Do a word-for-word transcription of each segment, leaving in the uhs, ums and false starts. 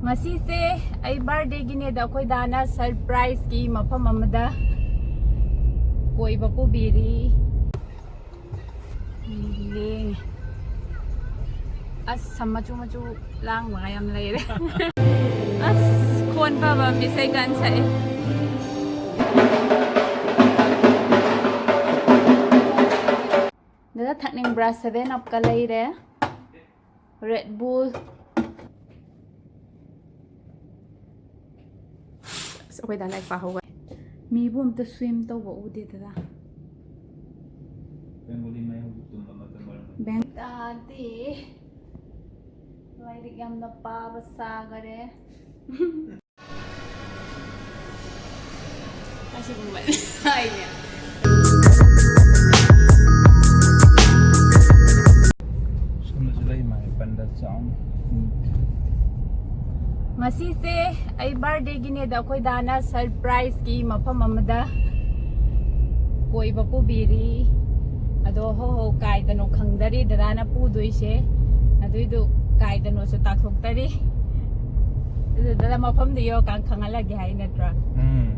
ꯉꯁꯤꯁꯦ ꯑꯩ ꯕꯥꯔꯗꯦꯒꯤꯅꯦꯗ ꯑꯩꯈꯣꯏ ꯗꯥꯅ ꯁꯔꯄ꯭ꯔꯥꯏꯖꯀꯤ ꯃꯐꯝ ꯑꯃꯗ ꯀꯣꯏꯕ ꯄꯨꯕꯤꯔꯤ꯫ ꯌꯦꯡꯉꯦ꯫ ꯑꯁ, ꯁꯝ ꯃꯆꯨ ꯃꯆꯨ ꯂꯥꯡꯕꯒ ꯌꯥꯝ ꯂꯩꯔꯦ꯫ ꯑꯁ, ꯈꯣꯟ ꯐꯕ ꯃꯤꯁꯩ ꯀꯥꯟ ꯁꯛꯑꯦ꯫ ꯗꯥꯗꯥ ꯊꯛꯅꯤꯡꯕ꯭ꯔꯥ? ꯁꯚꯦꯟ ꯑꯞꯀ ꯂꯩꯔꯦ꯫ Red bull. ꯑꯁ, ꯑꯩꯈꯣꯏ ꯗꯥ ꯂꯥꯏꯔꯤꯛ ꯄꯥꯍꯧꯕ꯫ ꯃꯤꯕꯨ ꯑꯝꯇ ꯁ꯭ꯋꯤꯝ ꯇꯧꯕ ꯎꯗꯦ, ꯗꯥꯗꯥ꯫ ꯕꯦꯡ-, ꯗꯥꯗꯤ ꯂꯥꯏꯔꯤꯛ ꯌꯥꯝꯅ ꯄꯥꯕ ꯁꯥꯈꯔꯦ꯫ ꯑꯁꯤꯒꯨꯝꯕ ꯍꯥꯏꯅꯦ꯫ ꯁꯣꯝꯗꯁꯨ ꯂꯩ ꯃꯥꯜꯂꯦ, ꯄꯟꯗ ꯆꯥꯎꯅ꯫ ꯉꯁꯤꯁꯦ ꯑꯩ ꯕꯥꯔꯗꯦꯒꯤꯅꯦꯗ ꯑꯩꯈꯣꯏ ꯗꯥꯅ ꯁꯔꯄ꯭ꯔꯥꯏꯖꯀꯤ ꯃꯐꯝ ꯑꯃꯗ ꯀꯣꯏꯕ ꯄꯨꯕꯤꯔꯤ꯫ ꯑꯗꯣ ꯍꯣ ꯍꯣ ꯀꯥꯏꯗꯅꯣ ꯈꯪꯗꯔꯤ ꯗꯗꯥꯅ ꯄꯨꯗꯣꯏꯁꯦ꯫ ꯑꯗꯨꯏꯗꯨ ꯀꯥꯏꯗꯅꯣꯁꯨ ꯇꯥꯛꯊꯣꯛꯇꯔꯤ꯫ ꯑꯗꯨ ꯗꯗꯥ ꯃꯐꯝꯗꯨ ꯌꯧꯔꯀꯥꯟ ꯈꯪꯍꯜꯂꯒꯦ ꯍꯥꯏ ꯅꯠꯇ꯭ꯔꯥ? ꯎꯝ꯫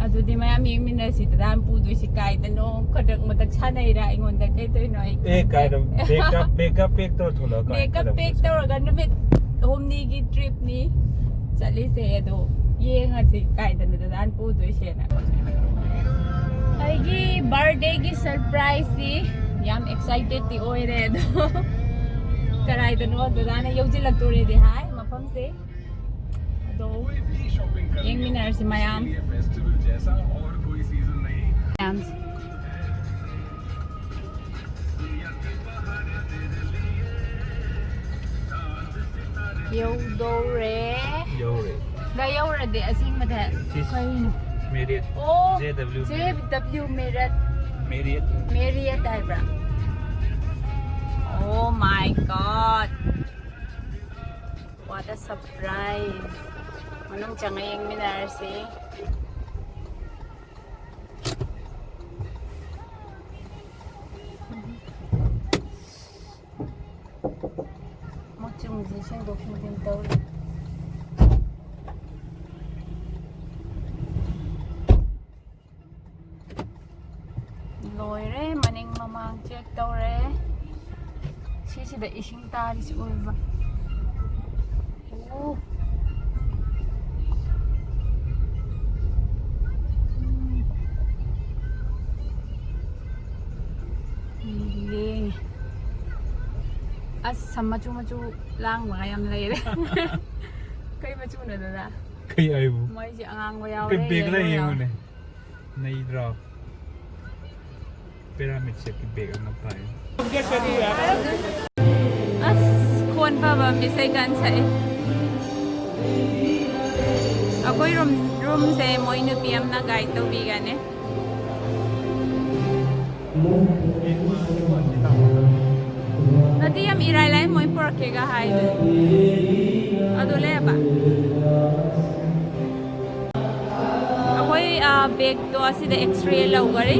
ꯑꯗꯨꯗꯤ ꯃꯌꯥꯝ ꯌꯦꯡꯃꯤꯟꯅꯁꯤ꯫ ꯗꯗꯥꯅ ꯄꯨꯗꯣꯏꯁꯤ ꯀꯥꯏꯗꯅꯣ? ꯈꯗꯛ ꯃꯗꯛ ꯁꯥꯟꯅꯩꯔꯥ ꯑꯩꯉꯣꯟꯗ? ꯀꯩ ꯇꯧꯔꯤꯅꯣ ꯑꯩ ꯑꯦ, ꯈꯪꯗ꯭ꯔꯦ꯫ ꯀꯥꯏꯗ? ꯃꯦꯀꯞ, ꯃꯦꯀꯞ ꯄꯦꯛ ꯇꯧꯔ ꯊꯣꯛꯂꯛꯑꯣ꯫ ꯀꯥꯏ ꯃꯦꯀꯞ ꯀꯩꯗꯧꯕ ꯄꯦꯛ ꯆꯠ-, ꯇꯧꯔꯒ ꯅꯨꯃꯤꯠ ꯍꯨꯝꯅꯤꯒꯤ ꯇ꯭ꯔꯤꯞꯅꯤ ꯆꯠꯂꯤꯁꯦ꯫ ꯑꯗꯣ ꯌꯦꯡꯉꯁꯤ ꯀꯥꯏꯗꯅꯣ ꯗꯗꯥꯅ ꯄꯨꯗꯣꯏꯁꯦꯅ꯫ ꯑꯩꯒꯤ ꯕꯥꯔꯗꯦꯒꯤ ꯁꯔꯄ꯭ꯔꯥꯏꯖꯁꯤ ꯌꯥꯝ ꯑꯦꯛꯁꯥꯏꯇꯦꯠꯇꯤ ꯑꯣꯏꯔꯦ꯫ ꯑꯗꯣ ꯀꯗꯥꯏꯗꯅꯣ ꯗꯗꯥꯅ ꯌꯧꯁꯤꯜꯂꯛꯇꯣꯔꯦꯗꯤ ꯍꯥꯏ ꯃꯐꯝꯁꯦ꯫ ꯑꯗꯣ ꯌꯦꯡꯃꯤꯟꯅꯔꯁꯤ ꯃꯌꯥꯝ꯫ ꯃꯌꯥꯝꯁꯦ꯫ ꯌꯧꯗꯧꯔꯦ꯫ ꯌꯧꯔꯦ꯫ ꯗꯥ ꯌꯧꯔꯗꯤ ꯑꯁꯦꯡꯕꯗ ꯁꯤꯁ ꯀꯩꯅꯣ? ꯃꯦꯔꯤꯌꯠ꯫ ꯑꯣ, ꯖꯦ ꯗꯕ꯭ꯂꯤꯌꯨ ꯖꯦ ꯗꯕ꯭ꯂꯤꯌꯨ ꯃꯦꯔꯤꯌꯠ꯫ ꯃꯦꯔꯤꯌꯠ꯫ ꯃꯦꯔꯤꯌꯠ ꯍꯥꯏꯕ꯭ꯔꯥ? Oh my God. What a surprise. ꯃꯅꯨꯡ ꯆꯪꯉ ꯌꯦꯡꯃꯤꯟꯅꯔꯁꯤ꯫ ꯁꯤꯟꯗꯣꯛ ꯁꯤꯟꯖꯤꯟ ꯇꯧꯔꯤ꯫ ꯂꯣꯏꯔꯦ, ꯃꯅꯤꯡ ꯃꯃꯥꯡ ꯆꯦꯛ ꯇꯧꯔꯦ꯫ ꯁꯤꯁꯤꯗ ꯏꯁꯤꯡ ꯇꯥꯔꯤꯁꯤ ꯑꯣꯏꯕ꯫ ꯑꯣ꯫ ꯎꯝ꯫ ꯌꯦꯡꯉꯦ꯫ ꯑꯁ, ꯁꯝ ꯃꯆꯨ ꯃꯆꯨ ꯂꯥꯡꯕꯒ ꯌꯥꯝ ꯂꯩꯔꯦ꯫ ꯀꯩ ꯃꯆꯨꯅꯣ, ꯗꯗꯥ? ꯀꯩ ꯍꯥꯏꯕꯨ? ꯃꯣꯏꯁꯦ ꯑꯉꯥꯡꯕ ꯌꯥꯎꯔꯦ, ꯀꯩ bag ꯂ yellow ꯌꯥꯎꯔꯦ꯫ ꯌꯦꯡꯉꯨꯅꯦ꯫ ꯅꯩꯗ꯭ꯔꯣ? Pyramid shape ꯀꯤ bag ꯑꯃ ꯄꯥꯏ꯫ ꯑꯁ, ꯈꯣꯟ ꯐꯕ ꯃꯤꯁꯩ ꯀꯥꯟ ꯁꯛꯑꯦ꯫ ꯑꯩꯈꯣꯏ room, room ꯁꯦ ꯃꯣꯏ ꯅꯨꯄꯤ ꯑꯃꯅ guide ꯇꯧꯕꯤꯒꯅꯤ꯫ ꯅꯠꯇꯦ, ꯌꯥꯝ ꯏꯔꯥꯏ ꯂꯥꯏ ꯃꯣꯏ ꯄꯨꯔꯛꯀꯦꯒ ꯍꯥꯏꯗꯨꯅꯤ꯫ ꯑꯗꯨ ꯂꯩꯔꯕ? ꯑꯩꯈꯣꯏ, ꯑ, bag ꯇꯣ ꯑꯁꯤꯗ X-ray ꯂꯧꯈꯔꯦ꯫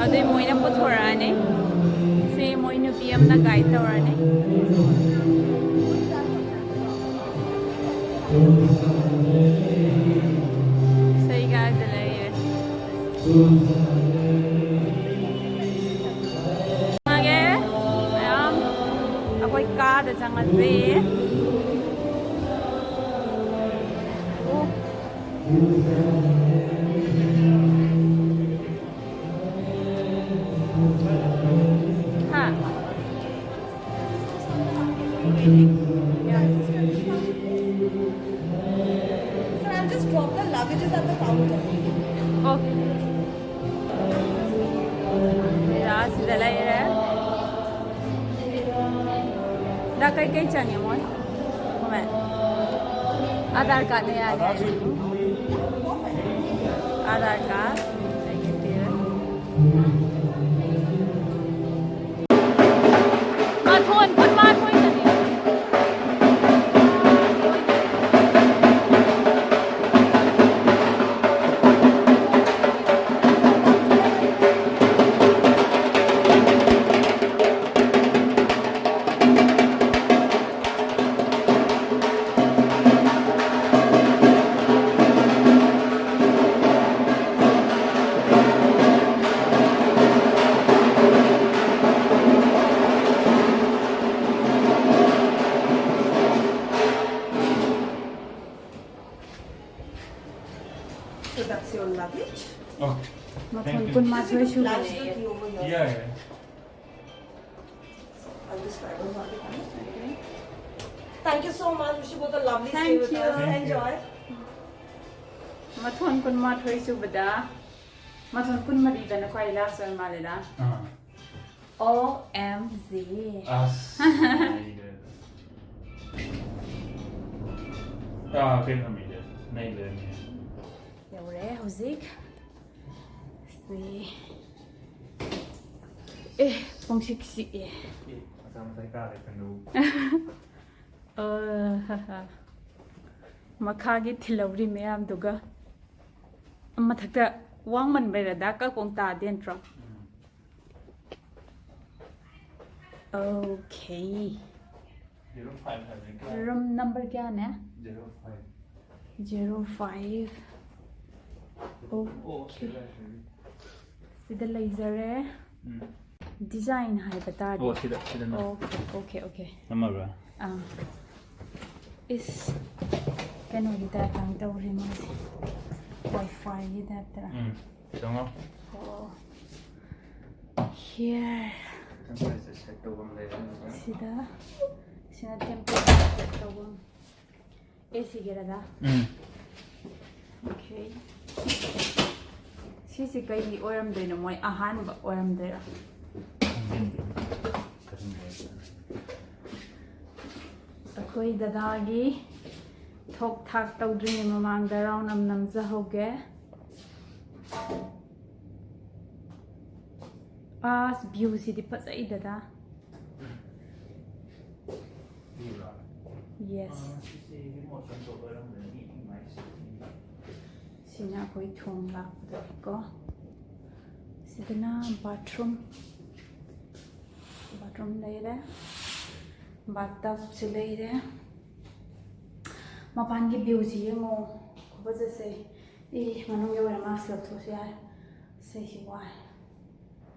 ꯑꯗꯨꯏ ꯃꯣꯏꯅ ꯄꯨꯊꯣꯔꯛꯑꯅꯤ꯫ ꯁꯤ ꯃꯣꯏ ꯅꯨꯄꯤ ꯑꯃꯅ guide ꯇꯧꯔꯅꯤ꯫ ꯁꯩꯒꯥꯗ ꯂꯩꯔꯦ꯫ ꯆꯪꯉꯒꯦ꯫ ꯃꯌꯥꯝ ꯑꯩꯈꯣꯏ ꯀꯥꯗ ꯆꯪꯉꯁꯤ꯫ ꯑꯣ꯫ ꯍꯥ? Sir, I'll just drop the luggages at the counter. Okay. ꯁꯤꯗ ꯂꯩꯔꯦ꯫ ꯗꯥ, ꯀꯩꯀꯩ ꯆꯪꯉꯦ ꯃꯣꯏ? ꯀꯃꯥꯏ? ꯑꯥꯙꯥꯔ ꯀꯥꯔꯗꯅ ꯌꯥꯅꯤ ꯍꯥꯏꯕꯅꯤ꯫ ꯑꯥꯙꯥꯔ ꯀꯥꯔꯗ ꯑꯩꯒꯤ ꯄꯤꯔꯦ꯫ ꯃꯊꯣꯟ ꯀꯨꯟꯃꯥꯊꯣꯏꯗꯅꯤ꯫ ꯀꯨꯟꯃꯥꯊꯣꯏ ꯁꯨꯕꯅꯦ꯫ Yeah, yeah. Thank you so much. Wish you both a lovely stay with us. Enjoy. ꯃꯊꯣꯟ ꯀꯨꯟꯃꯥꯊꯣꯏ ꯁꯨꯕꯗ ꯃꯊꯣꯟ ꯀꯨꯟꯃꯔꯤꯗꯅ ꯈ꯭ꯋꯥꯏ ꯂꯥꯁ ꯑꯣꯏ ꯃꯥꯜꯂꯦꯗ꯫ ꯑꯥ. OMG. ꯑꯁ, ꯅꯩꯔꯦ꯫ ꯑꯥ, ꯀꯩꯅꯣ ꯃꯤꯗꯤ ꯅꯩ ꯂꯩꯔꯝꯃꯦ꯫ ꯌꯧꯔꯦ ꯍꯧꯖꯤꯛ꯫ ꯁꯤ꯫ ꯑꯦ, ꯄꯨꯡꯁꯤꯛ ꯁꯤꯛꯑꯦ꯫ ꯑꯦ, ꯃꯆꯥ ꯃꯆꯥ ꯀꯥꯔꯦ ꯀꯩꯅꯣ꯫ ꯑ, ꯍ, ꯍ꯫ ꯃꯈꯥꯒꯤ ꯊꯤꯜꯍꯧꯔꯤ ꯃꯌꯥꯝꯗꯨꯒ ꯃꯊꯛꯇ ꯋꯥꯡꯃꯟꯕꯩꯔꯗ ꯀꯛꯄꯣꯡ ꯇꯥꯗꯦ ꯅꯠꯇ꯭ꯔꯣ? ꯎꯝ. Okay. Zero five ꯍꯥꯏꯕꯅꯤ ꯀꯥꯏ? Room number ꯀꯌꯥꯅꯦ? Zero five. Zero five. ꯑꯣ, Okay. ꯁꯤꯗ ꯂꯩꯔꯦ꯫ ꯁꯤꯗ ꯂꯩꯖꯔꯦ꯫ ꯎꯝ. Design ꯍꯥꯏꯕ ꯇꯥꯔꯗꯤ꯫ ꯑꯣ, ꯁꯤꯗ, ꯁꯤꯗ ꯅꯝ-, Okay, okay, okay. ꯅꯝꯃꯕ꯭ꯔꯥ? ꯑꯥ. ꯏꯁ, ꯀꯩꯅꯣꯒꯤ type ꯇꯧꯔꯤ ꯃꯣꯏꯁꯦ꯫ Wi-Fi ꯒꯤ type ꯇꯔꯥ? ꯎꯝ. ꯆꯪꯉꯣ꯫ ꯑꯣ. Here. ꯇꯦꯝꯄꯔꯦꯆꯔ ꯁꯦꯠ ꯇꯧꯐꯝ ꯂꯩꯔꯦ꯫ ꯁꯤꯗ, ꯁꯤꯅ temperature set ꯇꯧꯐꯝ꯫ AC ꯒꯤꯔꯗ? ꯎꯝ. Okay. ꯁꯤꯁꯦ ꯀꯩꯒꯤ ꯑꯣꯏꯔꯝꯗꯣꯏꯅꯣ? ꯃꯣꯏ ꯑꯍꯥꯟꯕ ꯑꯣꯏꯔꯝꯗꯣꯏꯔꯥ? ꯑꯩꯈꯣꯏ ꯗꯗꯥꯒꯤ ꯊꯣꯛ ꯊꯥꯛ ꯇꯧꯗ꯭ꯔꯤꯉꯩ ꯃꯃꯥꯡꯗ round ꯑꯃ ꯅꯝꯖꯍꯧꯒꯦ꯫ ꯑꯁ, view ꯁꯤꯗꯤ ꯐꯖꯩ ꯗꯗꯥ꯫ ꯎꯕ꯭ꯔꯥ? Yes. ꯑꯥ, ꯁꯤꯁꯦ remote control ꯑꯣꯏꯔꯝꯒꯅꯤ, ꯏꯃꯥꯏ ꯁꯤꯗꯤ꯫ ꯁꯤꯅ ꯑꯩꯈꯣꯏ ꯊꯣꯡ ꯂꯥꯛꯄꯗꯀꯣ꯫ ꯁꯤꯗꯅ bathroom꯫ Bathroom ꯂꯩꯔꯦ꯫ Bathtub ꯁꯨ ꯂꯩꯔꯦ꯫ ꯃꯄꯥꯟꯒꯤ view ꯁꯤ ꯌꯦꯡꯉꯣ꯫ ꯈꯨꯐꯖꯁꯦ꯫ ꯏ, ꯃꯅꯨꯡ ꯌꯧꯔꯦ, mask ꯂꯧꯊꯣꯛꯑꯁꯨ ꯌꯥꯔꯦ꯫ ꯁꯤꯁꯤ ꯋꯥꯏ꯫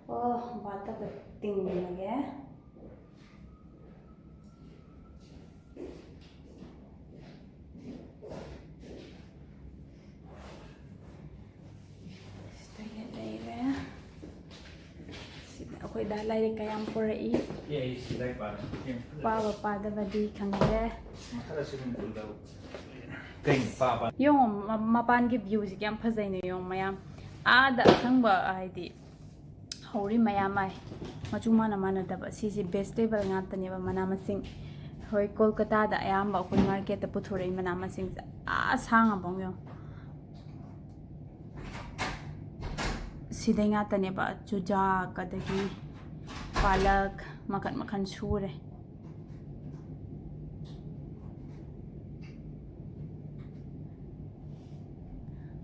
ꯑꯣ, bathtub ꯇ ꯇꯤꯡꯉꯒꯦ꯫ Toilet ꯂꯩꯔꯦ꯫ ꯁꯤꯗ ꯂꯥꯏꯔꯤꯛ ꯀꯌꯥꯝ ꯄꯨꯔꯛꯏ꯫ ꯑꯦ, ꯑꯩ ꯁꯤ ꯂꯥꯏꯔꯤꯛ ꯄꯥꯔꯦ꯫ ꯄꯥꯕ ꯄꯥꯗꯕꯗꯤ ꯈꯪꯗ꯭ꯔꯦ꯫ ꯃꯈꯥꯗ swimming pool ꯗ ꯀꯩꯅꯣ ꯄꯥꯕ? ꯌꯦꯡꯉꯣ, ꯃ- ꯃꯄꯥꯟꯒꯤ view ꯁꯤ ꯀꯌꯥꯝ ꯐꯖꯩꯅꯣ ꯌꯦꯡꯉꯣ ꯃꯌꯥꯝ꯫ ꯑꯥꯗ ꯑꯁꯪꯕ ꯍꯥꯏꯗꯤ ꯍꯧꯔꯤ ꯃꯌꯥꯝ ꯑꯃ ꯃꯆꯨ ꯃꯥꯟꯅ ꯃꯥꯟꯅꯗꯕ꯫ ꯁꯤꯁꯦ vegetable ꯉꯥꯛꯇꯅꯦꯕ, ꯃꯅꯥ ꯃꯁꯤꯡ꯫ ꯍꯣꯏ, ꯀꯣꯜꯀꯇꯥꯗ ꯑꯌꯥꯝꯕ ꯑꯩꯈꯣꯏ market ꯇ ꯄꯨꯊꯣꯔꯛꯏ ꯃꯅꯥ ꯃꯁꯤꯡꯁꯦ꯫ ꯑꯥ ꯁꯥꯡꯉꯕ ꯌꯦꯡꯉꯣ꯫ ꯁꯤꯗꯩ ꯉꯥꯛꯇꯅꯦꯕ, ꯆꯨꯖꯥꯛ ꯑꯗꯒꯤ ꯄꯥꯂꯛ ꯃꯈꯟ ꯃꯈꯟ ꯁꯨꯔꯦ꯫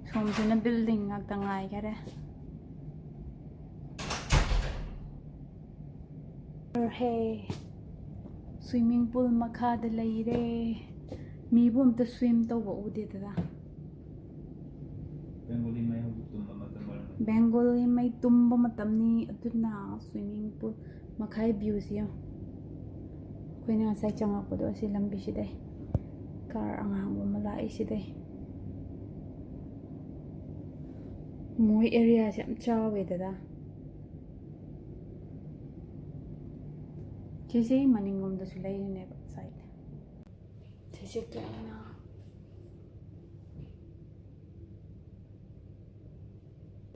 ꯁꯣꯝꯁꯤꯅ building ꯉꯥꯛꯇ ꯉꯥꯏꯈꯔꯦ꯫ ꯍꯦ, swimming pool ꯃꯈꯥꯗ ꯂꯩꯔꯦ꯫ ꯃꯤꯕꯨ ꯑꯝꯇ swim ꯇꯧꯕ ꯎꯗꯦꯗꯅ꯫ ꯕꯦꯡꯒꯣꯂꯤ ꯃꯩ ꯍꯧꯖꯤꯛ ꯇꯨꯝꯕ ꯃꯇꯝ ꯑꯣꯏꯔꯝꯃꯅꯤ꯫ ꯕꯦꯡꯒꯣꯂꯤ ꯃꯩ ꯇꯨꯝꯕ ꯃꯇꯝꯅꯤ, ꯑꯗꯨꯅ swimming pool ꯃꯈꯥꯏ view ꯁꯤ ꯌꯦꯡꯉꯨ꯫ ꯑꯩꯈꯣꯏꯅ ꯉꯁꯥꯏ ꯆꯪꯉꯛꯄꯗꯣ ꯑꯁꯤ ꯂꯝꯕꯤꯁꯤꯗꯩ car ꯑꯉꯥꯡꯕ ꯑꯃ ꯂꯥꯛꯏꯁꯤꯗꯩ꯫ ꯃꯣꯏ area ꯁꯦ ꯌꯥꯝ ꯆꯥꯎꯋꯦꯗꯅ꯫ ꯁꯤꯁꯦ ꯃꯅꯤꯡꯂꯣꯝꯗꯁꯨ ꯂꯩꯔꯤꯅꯦꯕ side꯫ ꯁꯤꯁꯦ ꯀꯩꯅꯣ?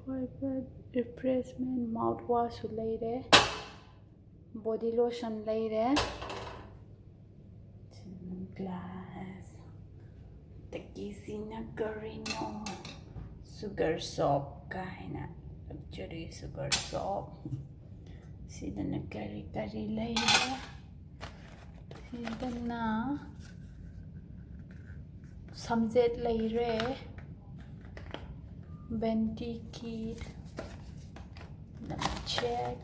Private refreshment, mouthwash ꯁꯨ ꯂꯩꯔꯦ, body lotion ꯂꯩꯔꯦ꯫ ꯁꯤꯅ glass꯫ ꯑꯗꯒꯤ ꯁꯤꯅ ꯀꯔꯤꯅꯣ? Sugar soap ꯀꯥꯏꯅ, luxury sugar soap꯫ ꯁꯤꯗꯅ ꯀꯔꯤ ꯀꯔꯤ ꯂꯩꯔꯦ? ꯁꯤꯗꯅ ꯁꯝꯖꯦꯠ ꯂꯩꯔꯦ, vanity kit, let me check꯫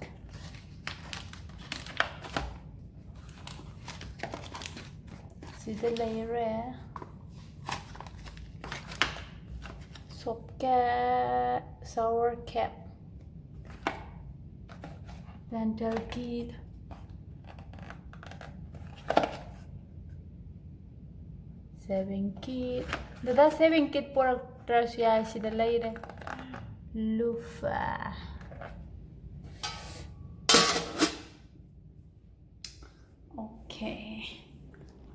ꯁꯤꯗ ꯂꯩꯔꯦ, soap cap, shower cap, dental kit, shaving kit꯫ ꯗꯗꯥ, shaving kit ꯄꯣꯔꯛꯇ꯭ꯔꯁꯨ ꯌꯥꯏ, ꯁꯤꯗ ꯂꯩꯔꯦ꯫ ꯂꯨꯐꯥ꯫ Okay.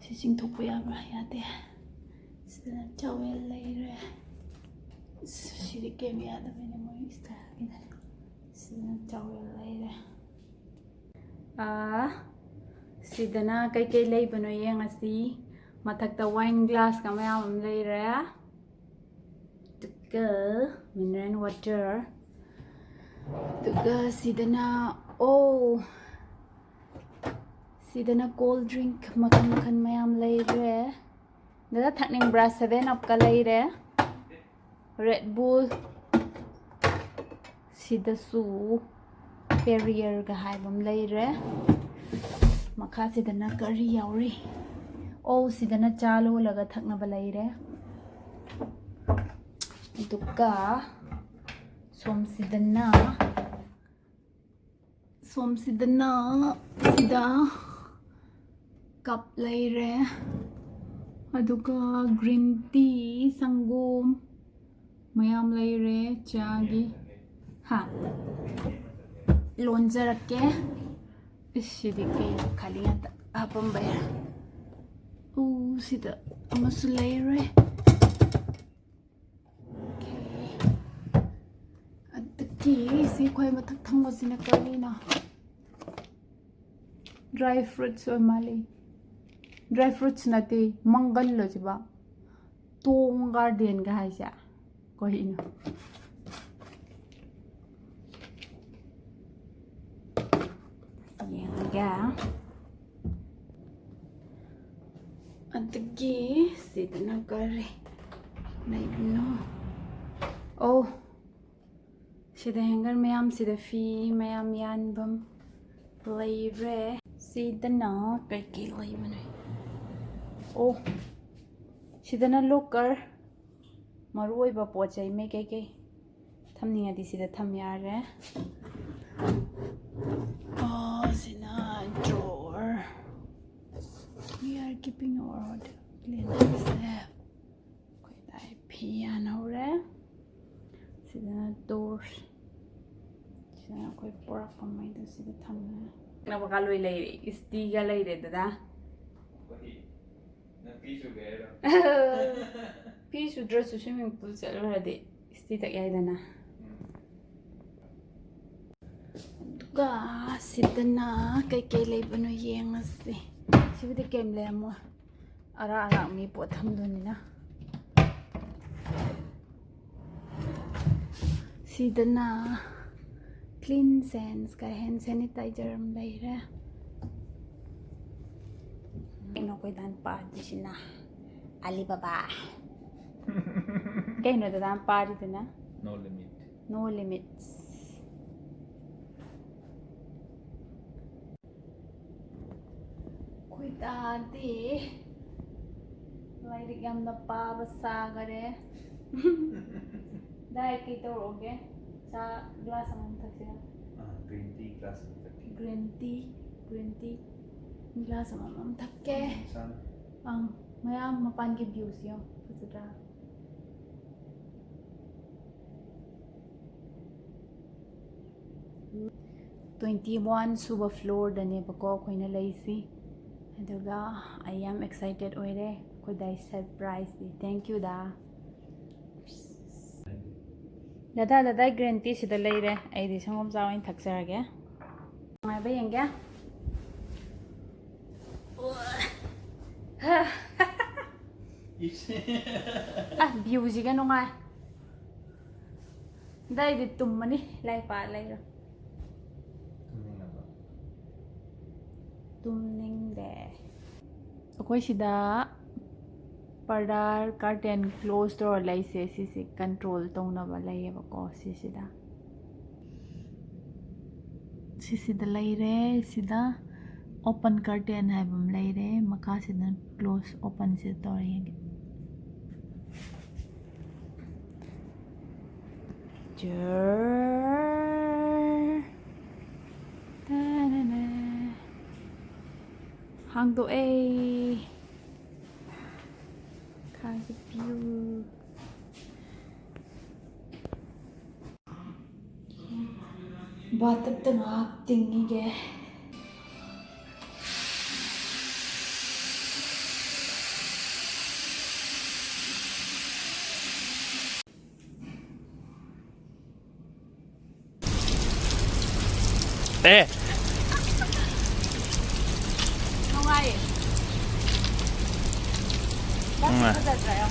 ꯁꯤ ꯆꯤꯡꯊꯣꯛꯄ ꯌꯥꯕ꯭ꯔꯥ? ꯌꯥꯗꯦ꯫ ꯁꯤꯗꯅ towel ꯂꯩꯔꯦ꯫ ꯑꯁ, ꯁꯤꯗꯤ ꯀꯦꯝ ꯌꯥꯗꯕꯅꯤꯅ ꯃꯣꯏ styleꯒꯤꯅꯦ꯫ ꯁꯤꯗꯅ towel ꯂꯩꯔꯦ꯫ ꯑꯥ, ꯁꯤꯗꯅ ꯀꯩꯀꯩ ꯂꯩꯕꯅꯣ ꯌꯦꯡꯉꯁꯤ꯫ ꯃꯊꯛꯇ wine glassꯀ ꯃꯌꯥꯝ ꯑꯃ ꯂꯩꯔꯦ꯫ ꯑꯗꯨꯒ mineral water꯫ ꯑꯗꯨꯒ ꯁꯤꯗꯅ, ꯑꯣ, ꯁꯤꯗꯅ cold drink ꯃꯈꯜ ꯃꯈꯜ ꯃꯌꯥꯝ ꯂꯩꯔꯦ꯫ ꯗꯗꯥ ꯊꯛꯅꯤꯡꯕ꯭ꯔꯥ? Seven Upꯀ ꯂꯩꯔꯦ, Red Bull꯫ ꯁꯤꯗꯁꯨ Perrierꯒ ꯍꯥꯏꯕ ꯑꯃ ꯂꯩꯔꯦ꯫ ꯃꯈꯥꯁꯤꯗꯅ ꯀꯔꯤ ꯌꯥꯎꯔꯤ? ꯑꯣ, ꯁꯤꯗꯅ ꯆꯥ ꯂꯣꯜꯂꯒ ꯊꯛꯅꯕ ꯂꯩꯔꯦ꯫ ꯑꯗꯨꯒ ꯁꯣꯝꯁꯤꯗꯅ, ꯁꯣꯝꯁꯤꯗꯅ ꯁꯤꯗ cup ꯂꯩꯔꯦ, ꯑꯗꯨꯒ green tea, ꯁꯪꯒꯣꯝ ꯃꯌꯥꯝ ꯂꯩꯔꯦ ꯆꯥꯒꯤ꯫ ꯍꯥ, ꯂꯣꯟꯖꯔꯛꯀꯦ꯫ ꯏꯁ, ꯁꯤꯗꯤ ꯀꯩ ꯈꯥꯂꯤ ꯉꯥꯛꯇ ꯍꯥꯞꯄꯝꯕ ꯌꯥꯏ꯫ ꯎ, ꯁꯤꯗ ꯑꯃꯁꯨ ꯂꯩꯔꯦ꯫ Okay. ꯑꯗꯒꯤ ꯁꯤ ꯈ꯭ꯋꯥꯏ ꯃꯊꯛ ꯊꯪꯕꯁꯤꯅ ꯀꯔꯤꯅꯣ? Dry fruits ꯑꯣꯏ ꯃꯥꯜꯂꯤ꯫ Dry fruits ꯅꯠꯇꯦ, ꯃꯪꯒꯜꯂꯣ ꯁꯤꯕꯣ? ꯇꯣꯡ gardenꯒ ꯍꯥꯏꯁꯦ ꯀꯔꯤꯅꯣ? ꯌꯦꯡꯉꯒꯦ꯫ ꯑꯗꯒꯤ ꯁꯤꯗꯅ ꯀꯔꯤ ꯂꯩꯕꯅꯣ? ꯑꯣ, ꯁꯤꯗ hanger ꯃꯌꯥꯝꯁꯤꯗ ꯐꯤ ꯃꯌꯥꯝ ꯌꯥꯟꯐꯝ ꯂꯩꯔꯦ꯫ ꯁꯤꯗꯅ ꯀꯩꯀꯩ ꯂꯩꯕꯅꯣ? ꯑꯣ, ꯁꯤꯗꯅ locker, ꯃꯔꯨ ꯑꯣꯏꯕ ꯄꯣꯠ ꯆꯩ ꯃꯩ ꯀꯩꯀꯩ ꯊꯝꯅꯤꯡꯉꯗꯤ ꯁꯤꯗ ꯊꯝ ꯌꯥꯔꯦ꯫ ꯑꯣ, ꯁꯤꯅ drawer꯫ We are keeping our hotel clean and safe. ꯑꯩꯈꯣꯏ ꯂꯥꯏ ꯐꯤ ꯌꯥꯟꯍꯧꯔꯦ꯫ ꯁꯤꯗꯅ door꯫ ꯁꯤꯗꯅ ꯑꯩꯈꯣꯏ ꯄꯣꯔꯛꯄ ꯃꯩꯗꯣ ꯁꯤꯗ ꯊꯝꯃꯦ꯫ ꯅꯕꯒ ꯂꯣꯏ ꯂꯩꯔꯦ, ꯏꯁꯇꯤꯒ ꯂꯩꯔꯦ ꯗꯗꯥ꯫ ꯐꯤ ꯁꯨꯗ꯭ꯔꯁꯨ swimming pool ꯆꯠꯂꯨꯔꯗꯤ ꯏꯁꯇꯤ ꯇꯛ ꯌꯥꯏꯗꯅ꯫ ꯑꯗꯨꯒ ꯁꯤꯗꯅ ꯀꯩꯀꯩ ꯂꯩꯕꯅꯣ ꯌꯦꯡꯉꯁꯤ꯫ ꯁꯤꯕꯨꯗꯤ ꯀꯩꯝ ꯂꯩꯔꯝꯃꯣꯏ꯫ ꯑꯔꯥꯛ ꯑꯔꯥꯛ ꯃꯤ ꯄꯣꯠ ꯊꯝꯗꯣꯏꯅꯤꯅ꯫ ꯁꯤꯗꯅ Clean Sense ꯀ hand sanitizer ꯑꯃ ꯂꯩꯔꯦ꯫ ꯀꯩꯅꯣ ꯑꯩꯈꯣꯏ ꯗꯥꯟ ꯄꯥꯗꯣꯏꯁꯤꯅ? ꯑꯂꯤꯕꯥꯕꯥ꯫ ꯀꯩꯅꯣ ꯗꯗꯥ ꯄꯥꯔꯤꯗꯨꯅ? No Limit꯫ No Limits꯫ ꯑꯩꯈꯣꯏ ꯗꯥꯗꯤ ꯂꯥꯏꯔꯤꯛ ꯌꯥꯝꯅ ꯄꯥꯕ ꯁꯥꯈꯔꯦ꯫ ꯗꯥꯏ ꯀꯩ ꯇꯧꯔꯛꯑꯣꯒꯦ? ꯆꯥ glass ꯑꯃꯃꯝ ꯊꯛꯁꯤꯔꯥ? ꯑꯥ, green tea glass ꯑꯃ ꯊꯛꯀꯦ꯫ Green tea, green tea glass ꯑꯃꯃꯝ ꯊꯛꯀꯦ꯫ ꯏꯁꯥꯅ꯫ ꯑꯪ, ꯃꯌꯥꯝ ꯃꯄꯥꯟꯒꯤ viewꯁꯤ ꯌꯦꯡꯉꯣ, ꯐꯖꯗ꯭ꯔꯥ? Twenty one ꯁꯨꯕ floorꯗꯅꯦꯕꯀꯣ ꯑꯩꯈꯣꯏꯅ ꯂꯩꯁꯤ꯫ ꯑꯗꯨꯒ ꯑꯩ ꯌꯥꯝ excited ꯑꯣꯏꯔꯦ꯫ ꯑꯩꯈꯣꯏ ꯗꯥꯏ surpriseꯅꯤ꯫ Thank you ꯗꯥ꯫ ꯗꯗꯥ, ꯗꯗꯥ green tea ꯁꯤꯗ ꯂꯩꯔꯦ꯫ ꯑꯩꯗꯤ ꯁꯪꯒꯣꯝ ꯆꯥ ꯑꯣꯏꯅ ꯊꯛꯆꯔꯒꯦ꯫ ꯅꯨꯡꯉꯥꯏꯕ ꯌꯦꯡꯒꯦ꯫ ꯑ, viewꯁꯤꯒ ꯅꯨꯡꯉꯥꯏ꯫ ꯑꯗꯩꯗꯤ ꯇꯨꯝꯃꯅꯤ, ꯂꯥꯏꯔꯤꯛ ꯄꯥ ꯂꯩꯔꯣ꯫ ꯇꯨꯝꯅꯤꯡꯉꯕ? ꯇꯨꯝꯅꯤꯡꯗꯦ꯫ ꯑꯩꯈꯣꯏ ꯁꯤꯗ ꯄꯔꯗꯥꯔ curtain close ꯇꯧꯔ ꯂꯩꯁꯦ, ꯁꯤꯁꯦ control ꯇꯧꯅꯕ ꯂꯩꯌꯦꯕꯀꯣ ꯁꯤꯁꯤꯗ꯫ ꯁꯤꯁꯤꯗ ꯂꯩꯔꯦ꯫ ꯁꯤꯗ open curtain ꯍꯥꯏꯕ ꯑꯃ ꯂꯩꯔꯦ꯫ ꯃꯈꯥꯁꯤꯗ close open ꯁꯤꯗ ꯇꯧꯔ ꯌꯦꯡꯒꯦ꯫ ꯖꯔ꯫ ꯇꯥꯅꯅ꯫ ꯍꯥꯡꯗꯣꯛꯑꯦ꯫ ꯃꯈꯥꯒꯤ view꯫ Bathtubꯇ ꯉꯥꯏꯍꯥꯛ ꯇꯤꯡꯉꯤꯒꯦ꯫ ꯑꯦ꯫ ꯅꯨꯡꯉꯥꯏꯌꯦ꯫ ꯅꯨꯡꯉꯥꯏ꯫ ꯐꯖꯗ꯭ꯔꯥ ꯌꯥꯝ?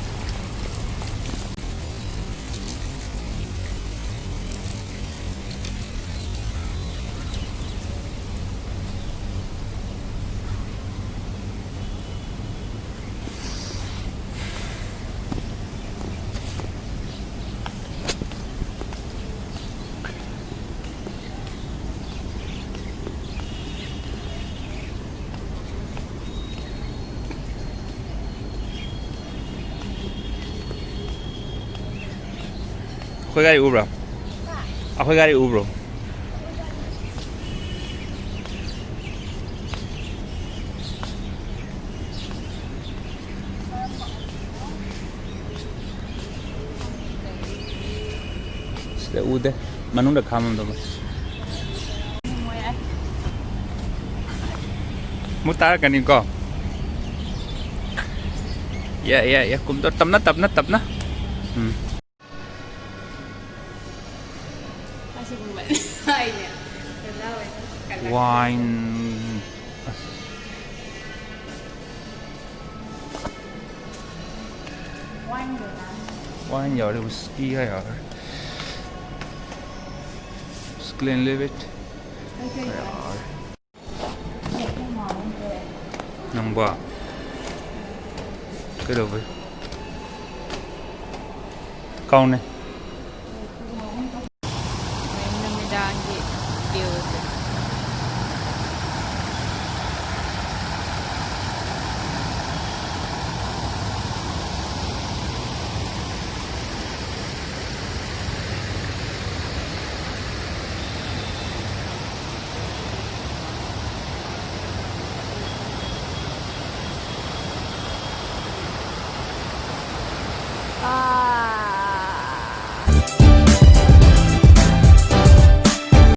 ꯑꯩꯈꯣꯏ ꯒꯥꯔꯤ ꯎꯕ꯭ꯔꯣ? ꯑꯩꯈꯣꯏ ꯒꯥꯔꯤ ꯎꯕ꯭ꯔꯣ? ꯁꯤꯗ ꯎꯗꯦ꯫ ꯃꯅꯨꯡꯗ ꯈꯥꯝꯃꯝꯗꯧ ꯃꯥꯜꯂꯦ꯫ ꯑꯃꯨꯛ ꯇꯥꯔꯛꯀꯅꯤꯀꯣ꯫ ꯌꯥ, ꯌꯥ, ꯌꯥ꯫ ꯀꯨꯝꯗꯣ ꯇꯞꯅ, ꯇꯞꯅ, ꯇꯞꯅ꯫ ꯎꯝ꯫ ꯑꯁꯤꯒꯨꯝꯕꯅꯦ ꯍꯥꯏꯅꯦ꯫ ꯀꯩꯅꯣ ꯇꯧꯋꯦ꯫ ꯋꯥꯏꯟ꯫ ꯋꯥꯏꯟꯗꯨꯅ꯫ ꯋꯥꯏꯟ ꯌꯥꯎꯔꯦ, ꯋꯤꯁꯀꯤꯒ ꯌꯥꯎꯔꯦ꯫ ꯒ꯭ꯂꯦꯟꯂꯤꯕꯦꯠ ꯀꯩꯀꯩ ꯌꯥꯎꯔꯦ꯫ ꯃꯈꯣꯡ ꯃꯥꯡꯂꯣꯝꯗ꯫ ꯅꯪꯕꯣ? ꯀꯩꯗꯧꯕꯩ? ꯀꯥꯎꯅꯦ꯫ ꯅꯨꯃꯤꯗꯥꯡꯒꯤ ꯚ꯭ꯌꯨꯁꯦ꯫